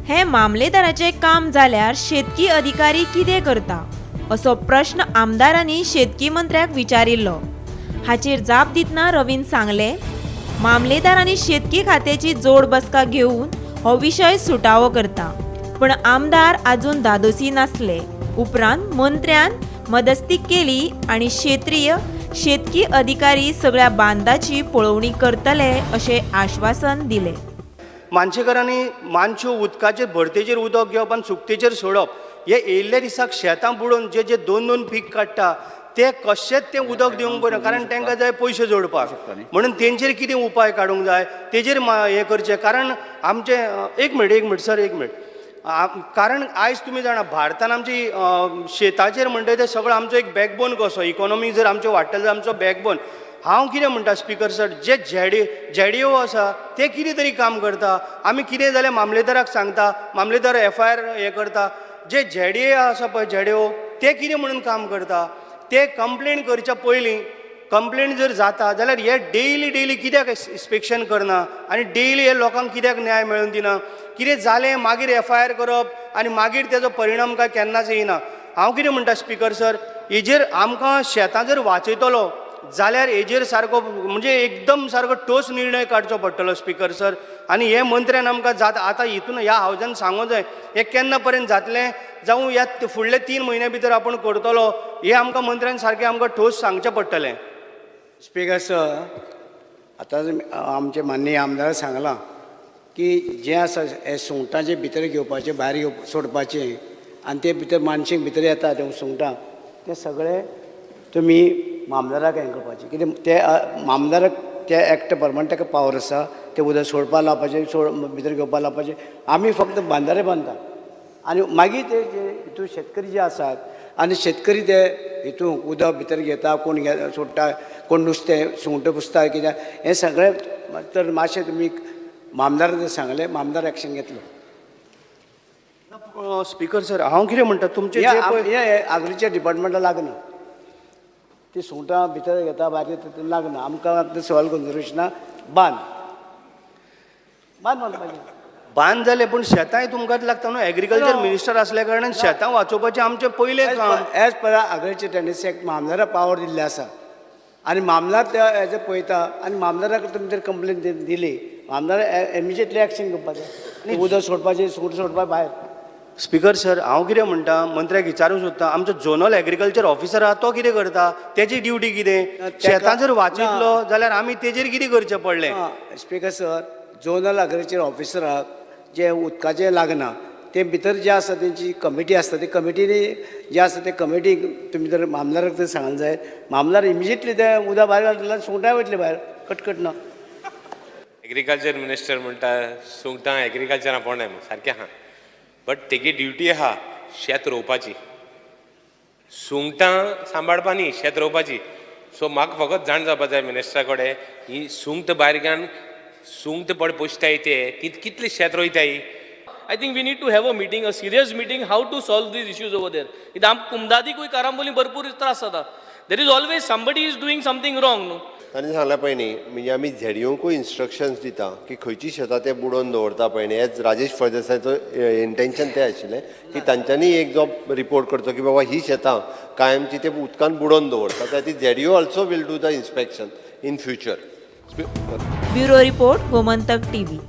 हें मामलेदाराचें काम जाल्यार शेतकी अधिकारी कितें करता, असो प्रश्न आमदारांनी शेतकी मंत्र्याक विचारिल्लो. हाचेर जाप दितना रवीन सांगलें, मामलेदारांनी शेतकी खात्याची जोड बसका घेवन हो विशय सुटावो करता, पण आमदार आजून धादोसी नासले. उपरांत मंत्र्यान मदस्ती केली आनी क्षेत्रीय शेतकी अधिकारी सगळ्या बांदाची पळोवणी करतले अशें आश्वासन दिलें. मानशेकरांनी मानश्यो उदकाचेर भरतेचेर उदक घेवप आनी सुकतेचेर सोडप. हे येयल्ल्या दिसाक शेतां बुडोवन जे जे दोन दोन पीक काडटा ते कशेंच तें उदक दिवंक बरें, कारण तांकां जाय पयशे जोडपाक. म्हणून तेंचेर कितें उपाय काडूंक जाय, तेजेर हें करचें. कारण आमचें, एक मिनट, एक मिनट सर, एक मिनट. कारण आयज तुमी जाणा, भारतान आमची शेताचेर म्हणटा ते सगळो आमचो एक बॅकबोन कसो. इकॉनॉमी जर आमच्यो वाडटले जाल्यार आमचो बॅकबोन. हांव कितें म्हणटा स्पिकर सर, जे झेडीओ आसा ते कितें तरी काम करता. आमी कितें जाल्यार मामलेदाराक सांगता, मामलेदार एफआयआर हें करता. जे झेडीए आसा पळय, झेडीओ, ते कितें म्हणून काम करता? ते कंप्लेन करच्या पयलीं, कंप्लेन जर जाता जाल्यार हे डेली डेली कित्याक इन्स्पेक्शन करना आनी डेली हे लोकांक कित्याक न्याय मेळून दिना? कितें जालें मागीर एफआयआर करप आनी मागीर तेजो परिणाम काय केन्नाच येयना. हांव कितें म्हणटा स्पिकर सर, हेजेर आमकां शेतां जर वाचयतलो जाल्यार हेजेर सारको, म्हणजे एकदम सारको ठोस निर्णय काडचो पडटलो स्पिकर सर. आनी हे मंत्र्यान आमकां जाता आतां हितून ह्या हावजान सांगूं जाय, हें केन्ना पर्यंत जातलें, जावं ह्या फुडले 3 म्हयन्या भितर आपूण करतलो, हें आमकां मंत्र्यान सारकें आमकां ठोस सांगचें पडटलें. स्पिकर सर, आतां आमचे माननीय आमदारान सांगलां की जें आसा हे सुंगटां जे भितर घेवपाचें, भायर घेव सोडपाचें आनी ते भितर मानशेक भितर येता ते सुंगटां, ते सगळे तुमी मामलेदाराक हें करपाचें. कितें ते मामलेदाराक ते एक्ट प्रमाण ताका पावर आसा, ते उदक सोडपा लावपाचें, सोड भितर घेवपा लावपाचें. आमी फक्त बांदारे बांदता आनी मागीर ते जे हितून शेतकरी जे आसात आनी शेतकरी ते हितून उदक भितर घेता, कोण घे सोडटा, कोण नुस्तें सुंगटां पुसता, कितें हें सगळें. तर मातशें तुमी मामदारान सांगलें, मामदार एक्शन घेतलो. स्पिकर सर, हांव कितें म्हणटा, तुमचे जे पळय हे आग्रीच्या डिपार्टमेंटा लागना. ती सुंगटां भितर घेता, भायर घेता, ते लागना आमकां. आतां सॉयल कन्जर्वेशना बांद बांद बांदपाचें. बांद जालें, पूण शेतांय तुमकांच लागता न्हू? एग्रीकल्चर मिनिस्टर असल्या कारणान शेतां वाचोवपाचें आमचें पयलें काम. एज पर आग्रीचे टेंडन्सी एक्ट, मामदारा पावर दिल्ले आसा आनी मामदार ते एज पळयता आनी मामदाराक तुमी जर कंप्लेन दिली, मामदार इमिजिएटली एक्शन घेवपाचें, उदक सोडपाचें, सुंगटां सोडपा भायर. स्पिकर सर, हांव कितें म्हणटा, मंत्र्याक विचारूंक सोदता, आमचो झोनल एग्रीकल्चर ऑफिसर आहा तो कितें करता? तेजी ड्युटी कितें? शेतां जर वाचयतलो जाल्यार आमी तेजेर कितें करचें पडलें? स्पिकर सर, झोनल एग्रीकल्चर ऑफिसराक जे उदकाचें लागना, ते भितर जे आसा तेंची कमिटी आसता. ते कमिटीनी जे आसा ते कमिटीक तुमी जर मामदाराक जर सांगलें जायत, मामदार इमिजिएटली ते उदक भायर घालतले, सुंगटां वयतले भायर, कटकट ना. एग्रीकल्चर मिनिस्टर म्हणटा सुंगटां एग्रीकल्चरा पोंडे, सारकें आहा, बट तेगी ड्युटी आहा शेत रोवपाची, सुंगटां सांबाळपा न्ही, शेत रोवपाची. सो म्हाका फकत जाण जावपा जाय मिनिस्टरा कडेन, ही सुंगट भायर घेवन सुंगट पड पोसताय ते ती कितले शेत रोयताय? I think we need to have a meeting, a serious meeting, how to solve these issues over there. कित्याक आम कुमदादीकूय कारांबोली भरपूर त्रास जाता. There is always somebody is doing something wrong, न्हू? तांणी सांगलें पळय न्ही, म्हणजे आमी झेडयोकूय इन्स्ट्रक्शन्स दिता की खंयची शेतां ते बुडोवन दवरता पळय न्ही. एज राजेश फळदेसायचो इंटेन्शन तें आशिल्लें की तांच्यांनी एक जो रिपोर्ट करचो की बाबा ही शेतां कायमची ते उदकान बुडोवन दवरता. त्या खातीर ZDO also will do the inspection in future. Bureau report, Gomantak TV.